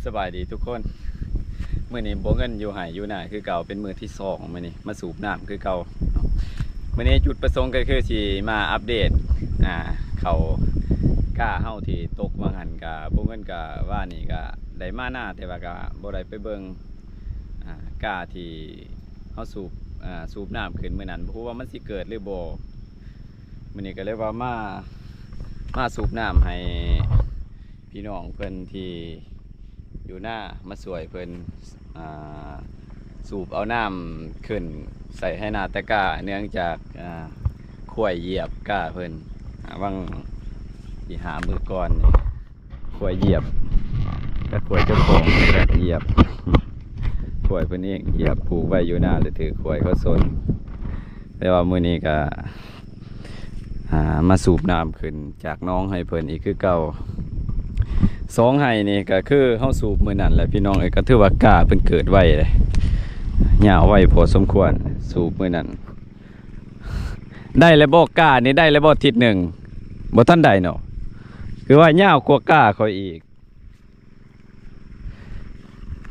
ສະບາຍດີທຸກຄົນ ມື້ນີ້ບໍ່ເງິນຢູ່ໄຮ່ຢູ່ນາຄືເກົ່າ ເປັນມື້ທີສອງມື້ນີ້ ມາສູບນ້ຳຄືເກົ່າເນາະ. ມື້ນີ້ຈຸດປະສົງກໍຄືຊິມາອັບເດດ ອ່າ ເຂົ້າກ້າເຮົາທີ່ຕົກວ່າງຫັ້ນ ກະບໍ່ເງິນກະວ່ານີ້ກະໄດ້ມານາ ແຕ່ວ່າກະບໍ່ໄດ້ໄປເບິ່ງ ອ່າ ກ້າທີ່ເຮົາສູບ ອ່າ ສູບນ້ຳຂຶ້ນມື້ນັ້ນ ບໍ່ຮູ້ວ່າມັນຊິເກີດຫຼືບໍ່. ມື້ນີ້ກໍເລີຍວ່າມາ ມາສູບນ້ຳໃຫ້ ພີ່ນ້ອງເພິ່ນທີ່ຢູ່ນາ ມາຊ່ວຍເພິ່ນ ອ່າ ສູບເອົານ້ຳຂຶ້ນໃສ່ໄຮ່ນາຕະກ້າ ເນື່ອງຈາກ ອ່າ ຄວາຍຢຽບກ້າເພິ່ນ ອ່າ ຫວ່າງສີ່ຫ້າມື້ກ່ອນນີ້ ຄວາຍຢຽບ ແລະ ຄວາຍເຈົ້າຂອງນີ້ແຫຼະຢຽບ ຄວາຍເພິ່ນເອງຢຽບ ຜູກໄວ້ຢູ່ນາ ແລ້ວຖືກຄວາຍເຂົາຊົນ. ແຕ່ວ່າມື້ນີ້ກໍ ອ່າ ມາສູບນ້ຳຂຶ້ນຈາກໜອງໃຫ້ເພິ່ນອີກຄືເກົ່າ. ສອງໄຮ່ນີ້ກໍຄືເຮົາສູບມື້ນັ້ນແຫຼະພີ່ນ້ອງເອີຍ ກໍຖືວ່າກ້າເພິ່ນເກີດໄວເດ້ ຍາວໄວພໍສົມຄວນ ສູບມື້ນັ້ນ. ໄດ້ແລ້ວບໍ່ ກ້ານີ້ໄດ້ແລ້ວບໍ່ ທິດໜຶ່ງ ບໍ່ທັນໄດ້ເນາະ ຄືວ່າຍາວກວ່າກ້າຂ້ອຍອີກ.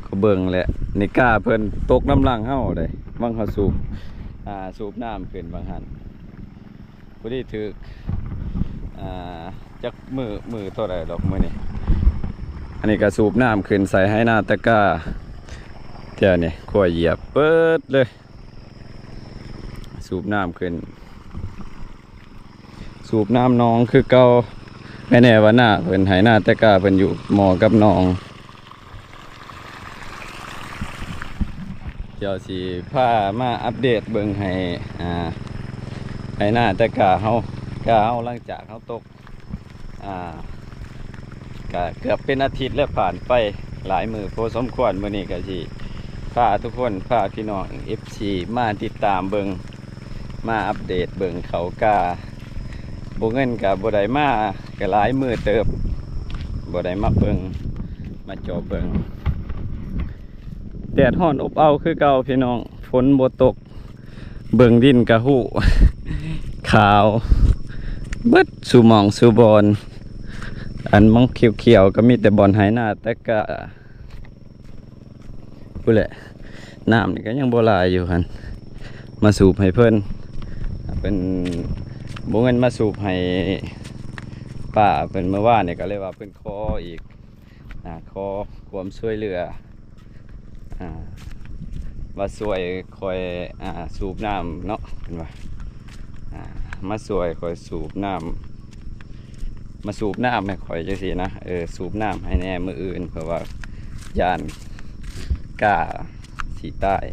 ກໍເບິ່ງແຫຼະ ນີ້ກ້າເພິ່ນຕົກນຳຫຼັງເຮົາເດ້ ຫວ່າງເຮົາສູບ ອ່າ ສູບນ້ຳຂຶ້ນຫວ່າງຫັ້ນ ພໍດີຖືກ ອ່າ ຈັກມື້ ມື້ເທົ່າໃດດອກມື້ນີ້. ອັນນີ້ກໍສູບນ້ຳຂຶ້ນໃສ່ໄຮ່ນາຕະກ້າ ແຖວນີ້ຄວາຍຢຽບເບິດເລີຍ ສູບນ້ຳຂຶ້ນ ສູບນ້ຳໜອງຄືເກົ່າ. ແມ່ນແນ່ວ່ານາເພິ່ນ ໄຮ່ນາແຕ່ກ້າເພິ່ນຢູ່ໝໍ້ກັບໜອງ. ດຽວຊິພາມາອັບເດດເບິ່ງໃຫ້ ອ່າ ໄຮ່ນາແຕ່ກ້າເຮົາ ກ້າເຮົາຫຼັງຈາກເຮົາຕົກ ອ່າ ກະເກືອບເປັນອາທິດແລ້ວ ຜ່ານໄປຫຼາຍມື້ພໍສົມຄວນ. ມື້ນີ້ກະຊິພາທຸກຄົນ ພາພີ່ນ້ອງເອັຟຊີມາຕິດຕາມເບິ່ງ ມາອັບເດດເບິ່ງເຂົ້າກ້າ. ບໍ່ເງິນກະບໍ່ໄດ້ມາ ກະຫຼາຍມື້ເຕີບ ບໍ່ໄດ້ມາເບິ່ງ ມາເຈາະເບິ່ງ. ແດດຮ້ອນອົບເອົາຄືເກົ່າພີ່ນ້ອງ ຝົນບໍ່ຕົກ. ເບິ່ງດິນກະຮູ້ ຂາວເບິດສູ່ໝ່ອງສູ່ບ່ອນ. ອັນມັນຂຽວໆ ກໍມີແຕ່ບ່ອນໄຮ່ນາແຕ່ກະ ພຸ້ນແຫຼະ ນ້ຳນີ້ກໍຍັງບໍ່ຫຼາຍຢູ່ຫັ້ນ. ມາສູບໃຫ້ເພິ່ນ ເພິ່ນບໍ່ເງິນມາສູບໃຫ້ປ້າເພິ່ນ ມື້ວານນີ້ກໍເລີຍວ່າເພິ່ນຂໍອີກ ອ່າ ຂໍຄວາມຊ່ວຍເຫຼືອ ອ່າ ວ່າຊ່ວຍຂ້ອຍ ອ່າ ສູບນ້ຳເນາະ ເພິ່ນວ່າ ອ່າ ມາຊ່ວຍຂ້ອຍສູບນ້ຳ ມາສູບນ້ຳໃຫ້ຂ້ອຍຈັ່ງຊີ້ນະ ເອີ ສູບນ້ຳໃຫ້ແດ່ມື້ອື່ນ ເພາະວ່າຢ້ານກ້າຊິຕາຍ.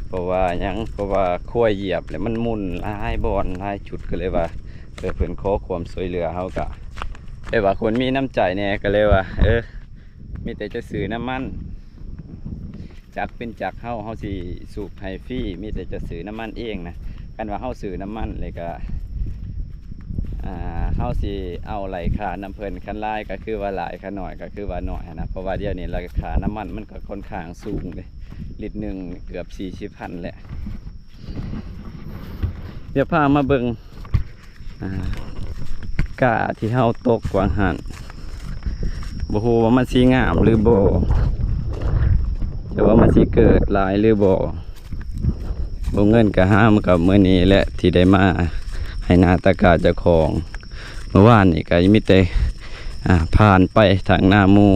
ເພາະວ່າຫຍັງ? ເພາະວ່າຄວາຍຢຽບແລ້ວມັນໝຸ່ນຫຼາຍບ່ອນຫຼາຍຈຸດ ກໍເລີຍວ່າ ເອີ ເພິ່ນຂໍຄວາມຊ່ວຍເຫຼືອ ເຮົາກະ ແບບວ່າຄົນມີນ້ຳໃຈແດ່ ກໍເລີຍວ່າ ເອີ ມີແຕ່ຈະຊື້ນ້ຳມັນ ຈັກເປັນຈັກເຮົາ ເຮົາຊິສູບໃຫ້ຟຣີ ມີແຕ່ຈະຊື້ນ້ຳມັນເອງນະ. ຄັນວ່າເຮົາຊື້ນ້ຳມັນແລ້ວກະ ອ່າ ເຮົາຊິເອົາໄລ່ຄ່ານຳເພິ່ນ ຄັນຫຼາຍກໍຄືວ່າຫຼາຍ ຄັນໜ້ອຍກໍຄືວ່າໜ້ອຍຫັ້ນນະ. ເພາະວ່າດຽວນີ້ລາຄານ້ຳມັນມັນກໍຄ່ອນຂ້າງສູງເດ້ ລິດໜຶ່ງເກືອບສີ່ສິບພັນແຫຼະ. ດຽວພາມາເບິ່ງ ອ່າ ກ້າທີ່ເຮົາຕົກວ່າງຫັ້ນ ບໍ່ຮູ້ວ່າມັນຊິງາມຫຼືບໍ່ ແຕ່ວ່າມັນຊິເກີດຫຼາຍຫຼືບໍ່. ບໍ່ເງິນກະຫາມາກັບມື້ນີ້ແຫຼະ ທີ່ໄດ້ມາໄຮ່ນາຕະກ້າເຈົ້າຂອງ. ເມື່ອວານນີ້ກະມີແຕ່ ອ່າ ຜ່ານໄປທາງນາໝູ່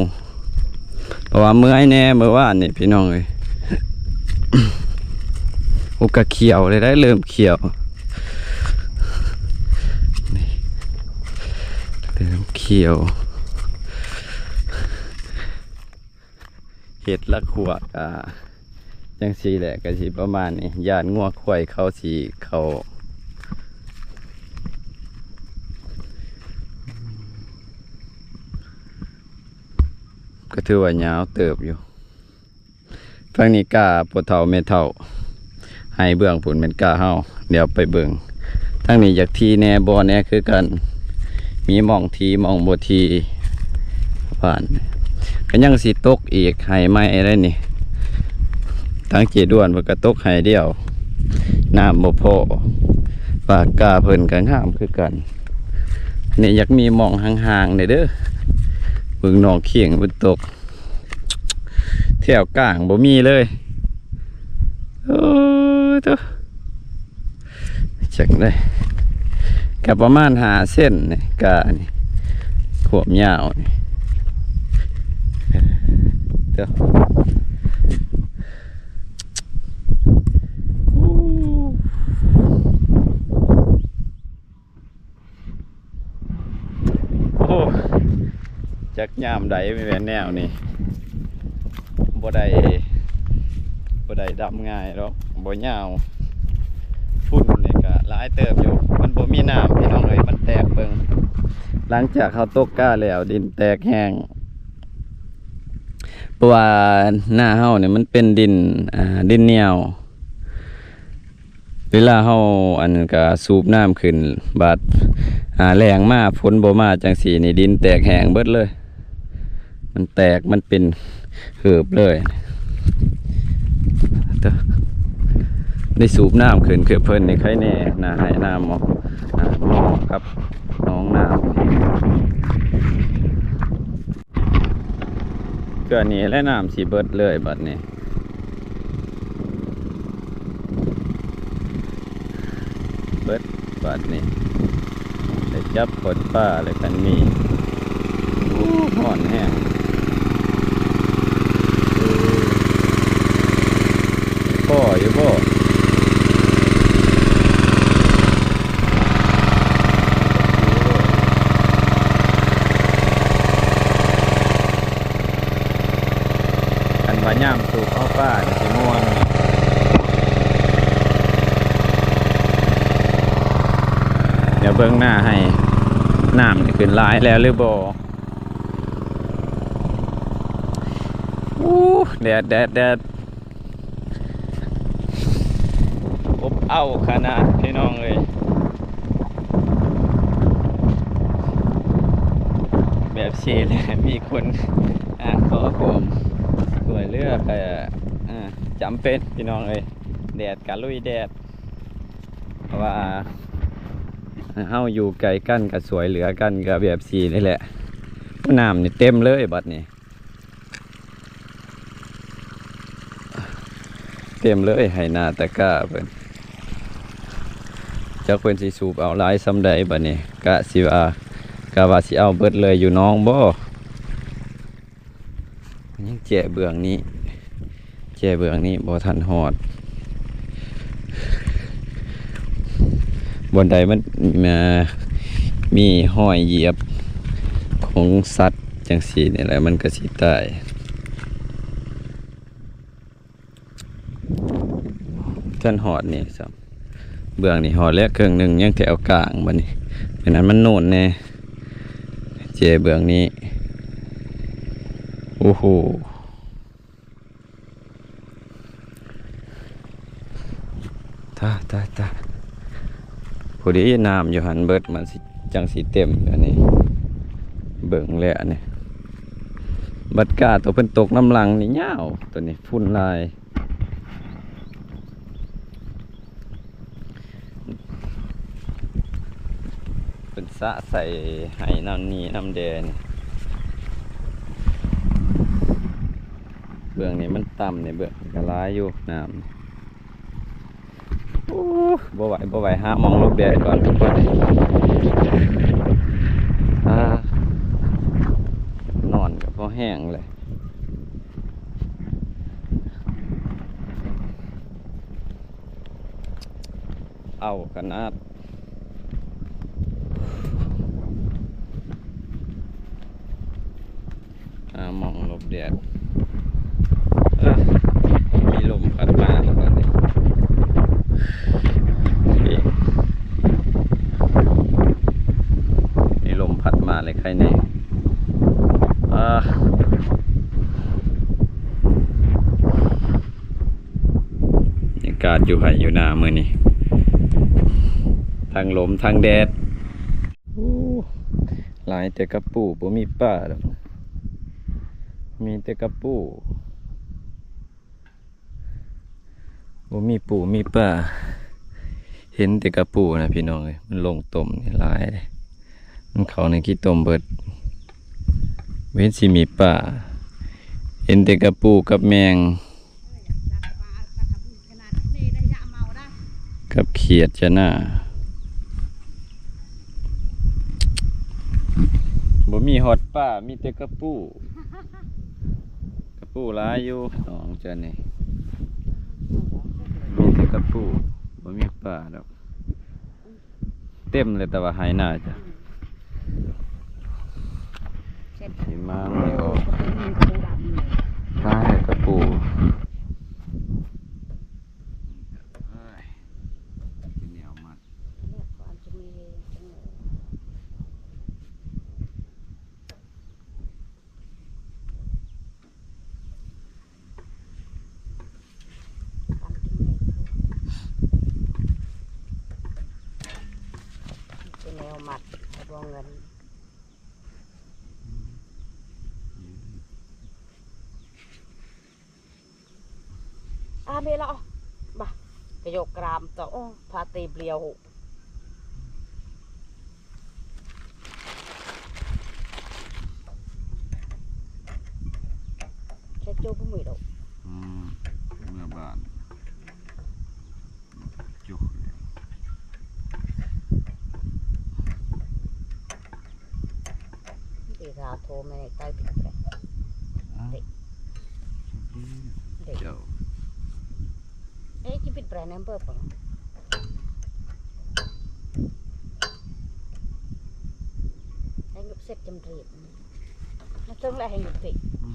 ເພາະວ່າເມື່ອຍແດ່ເມື່ອວານນີ້ພີ່ນ້ອງເອີຍ. ໂອ້ ກະຂຽວເລີຍໄດ໋ ເລີ່ມຂຽວ ເລີ່ມຂຽວ. ເຮັດລະຂວດ ອ່າ ຈັ່ງຊີ້ແຫຼະ ກະຊິປະມານນີ້ ຢ້ານງົວຄວາຍເຂົາຊິເຂົ້າ ກໍຖືວ່າຍາວເຕີບຢູ່. ຝັ່ງນີ້ກ້າພໍ່ເຖົ້າແມ່ເຖົ້າ ໄຮ່ເບື້ອງພຸ້ນແມ່ນກ້າເຮົາ. ດຽວໄປເບິ່ງ ທາງນີ້ຢາກຖີ່ແດ່ບໍ່ແດ່ຄືກັນ ມີໝ່ອງຖີ່ໝ່ອງບໍ່ຖີ່. ຜ່ານ ກໍຍັງຊິຕົກອີກໄຮ່ໃໝ່ໄດ໋ນີ້. ທາງເຈດ້ວນເພິ່ນກໍຕົກໄຮ່ດຽວ ນ້ຳບໍ່ພໍ. ປາກກ້າເພິ່ນກໍງາມຄືກັນ. ນີ້ຢາກມີໝ່ອງຫ່າງໆແດ່ເດີ ເບິ່ງໜອງຄຽງເພິ່ນຕົກ. ແຖວກາງບໍ່ມີເລີຍ. ໂອ້ຍ ໂທ້ ຈັກໄດ້ ກະປະມານຫ້າເຊັນນີ້ ການີ້ ຄວາມຍາວນີ້ ເອີ ໂທ້ ໂອ້ ໂອ້ ຈັກຍາມໃດແມ່ນແນວນີ້ ບໍ່ໄດ້ ບໍ່ໄດ້ດຳງ່າຍດອກ ບໍ່ຍາວ. ຝຸ່ນນີ້ກະຫຼາຍເຕີບຢູ່ ມັນບໍ່ມີນ້ຳ ພີ່ນ້ອງເອີຍ ມັນແຕກເບິ່ງ. ຫຼັງຈາກເຮົາຕົກກ້າແລ້ວ ດິນແຕກແຮງ ເພາະວ່ານາເຮົານີ້ມັນເປັນດິນ ອ່າ ດິນໜຽວ. ເວລາເຮົາ ອັນ ກະສູບນ້ຳຂຶ້ນ ບາດ ອ່າ ແລ້ງມາ ຝົນບໍ່ມາ ຈັ່ງຊີ້ນີ້ ດິນແຕກແຫ້ງເບິດເລີຍ ມັນແຕກ ມັນເປັນເຫີບເລີຍ. ໄດ້ສູບນ້ຳຂຶ້ນ ຄືເພິ່ນນີ້ໄຄແນ່ ໜ້າໄຮ່ໜ້າໝໍ່ ອ່າ ໝໍ່ກັບໜອງນ້ຳ. ເທື່ອນີ້ແຫຼະ ນ້ຳຊິເບິດເລີຍບັດນີ້ ເບິດບັດນີ້ ໄດ້ຈັບປອດປາແລ້ວຄັນມີ. ໂອ້ ຮ້ອນແຮງ ພໍຢູ່ບໍ່? ຄັນວ່າຍາມສູບເອົາປານີ້ຊິມ່ວນ. ດຽວເບິ່ງໜ້າໄຮ່ ນ້ຳນີ້ຂຶ້ນຫຼາຍແລ້ວຫຼືບໍ່? ໂອ້ ແດດ ແດດ ແດດ ອົບເອົ້າຂະໜາດ ພີ່ນ້ອງເອີຍ. ແບບຊີ້ແຫຼະ ມີຄົນ ອ່າ ຂໍຄວາມຊ່ວຍເຫຼືອກະ ອ່າ ຈຳເປັນ ພີ່ນ້ອງເອີຍ ແດດກະລຸຍແດດ. ເພາະວ່າເຮົາຢູ່ໃກ້ກັນກະຊ່ວຍເຫຼືອກັນ ກະແບບຊີ້ນີ້ແຫຼະ. ໂອ້ ນ້ຳນີ້ເຕັມເລີຍບັດນີ້ ເຕັມເລີຍໄຮ່ນາຕາກ້າເພິ່ນ. ຈັກເພິ່ນຊິສູບເອົາຫຼາຍສ່ຳໃດບັດນີ້ ກະຊິວ່າ ກະວ່າຊິເອົາເບິດເລີຍຢູ່ໜອງບໍ່? ຍັງແຈເບື້ອງນີ້ ແຈເບື້ອງນີ້ບໍ່ທັນຮອດ ບ່ອນໃດມັນ ເອີ ມີຮອຍຢຽບຂອງສັດຈັ່ງຊີ້ນີ້ແຫຼະ ມັນກະຊິຕາຍ. ທັນຮອດນີ້ຊ້ຳ ເບື້ອງນີ້ຮອດແລ້ວເຄິ່ງໜຶ່ງ ຍັງແຖວກາງບັດນີ້ ແມ່ນອັນມັນໂນນແດ່ ແຈເບື້ອງນີ້. ໂອ້ໂຫ ຕາຍ ຕາຍ ຕາຍ ພໍດີນ້ຳຢູ່ຫັ້ນເບິດ ມັນຊິ ຈັ່ງຊິເຕັມ. ອັນນີ້ເບິ່ງແລ້ວນີ້ ບັດກ້າໂຕເພິ່ນຕົກນຳຫຼັງນີ້ຍາວ ໂຕນີ້ຝຸ່ນຫຼາຍ. ເພິ່ນສະໃສ່ໄຮ່ນ້ຳນີ້ນ້ຳແດ່ນີ້ ເບື້ອງນີ້ມັນຕ່ຳນີ້ ເບື້ອງກະຫຼາຍຢູ່ນ້ຳ. ໂອ້ ບໍ່ໄຫວ ບໍ່ໄຫວ ຫາໝ່ອງຫຼົບແດດກ່ອນທຸກຄົນ. ອ່າ ນອນກະພໍແຮງເລີຍ. ເອົ້າຂະໜາດ ຫາໝ່ອງຫຼົບແດດ. ເອີ ມີລົມພັດມາແລ້ວບັດນີ້ ມີລົມພັດມາເລີຍ ໄຄແນ່. ອ່າ ບັນຍາກາດຢູ່ໄຮ່ຢູ່ນາມື້ນີ້ ທັງລົມທັງແດດ. ໂອ້ ຫຼາຍແຕ່ກະປູ ບໍ່ມີປາດອກ ມີແຕ່ກະປູ ບໍ່ມີປູມີປາ. ເຫັນແຕ່ກະປູນະ ພີ່ນ້ອງເອີຍ ມັນລົງຕົມນີ້ຫຼາຍເດ້ ມັນເຂົ້າໃນຂີ້ຕົມເບິດ ບໍ່ເຫັນຊິມີປາ. ເຫັນແຕ່ກະປູກັບແມງ ກັບຂຽດຈະໜ້າ ບໍ່ມີຮອດປາ ມີແຕ່ກະປູ. ກະປູຫຼາຍຢູ່ໜອງເຈົ້ານີ້ ມີແຕ່ກະປູ ບໍ່ມີປາດອກ. ເຕັມເລີຍ ແຕ່ວ່າໄຮ່ນາຈ້ະ ຊິມາໄມ່ອອກ ຕາຍແລ້ວກະປູ. ເອີຍ ເປັນແນວມັດ. ເປັນແນວມັດ ບໍ່ເງິນ. ອາ ເມລະ ບາ ກະໂຍກກຣາມຕໍ່ ໂອ້ ພາຕີບລຽວ. ແຄ່ໂຈບໍ່ມີດອກ ອືມ ເມືອບ້ານ ຈຸກແລ້ວ. ເດ ສາໂທແມ່ໄຕ້ປິດແປ ອາ ເດ ເດ ເຈົ້າ ເອ ຊິປິດແປແນມເບີປະ ໃຫ້ຍຸບເສັດຈຳເລີດ ມາເຖິງແລ້ວໃຫ້ຍຸບຕິ ອືມ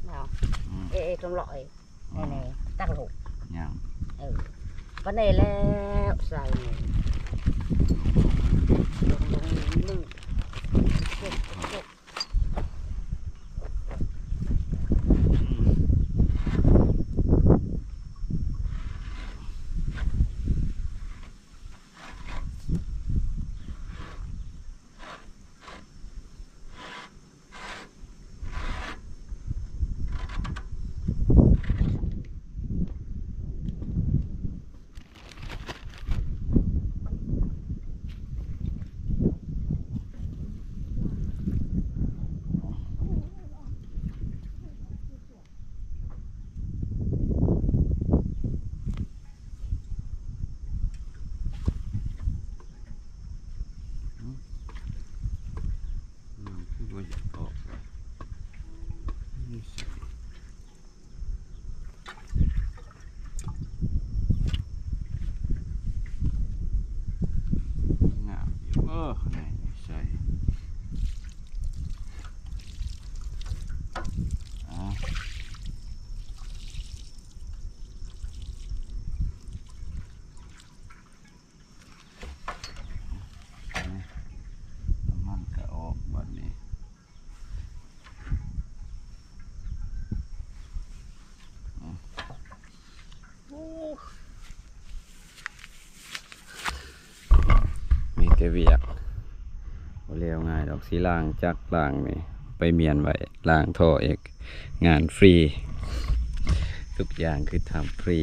ເນາະ ອືມ ເອ ເອ ຕົງເລາະເອ ອືມ ແນ່ໆ ຕັກໂລດ ຍັງ ເອີ ປານນີ້ແລ້ວ ໃສ່ ລົງ ລົງ ລົງ ລົງ ເສັດ ເສັດ. ນ້ຳຄືບໍ່ຢາກອອກ ນີ້ໃສ່ ງາມຢູ່ ເອີ ນີ້ໃສ່ ອາ. ນ້ຳມັນກະອອກບັດນີ້ ອືມ ໂອ້ ມີແຕ່ວຽກ ບໍ່ແລ້ວງ່າຍດອກ ຊິລ້າງຈັກລ້າງນີ້ ໄປມ້ຽນໄວ້ ລ້າງທໍ່ອີກ ງານຟຣີ ທຸກຢ່າງຄືທຳຟຣີ.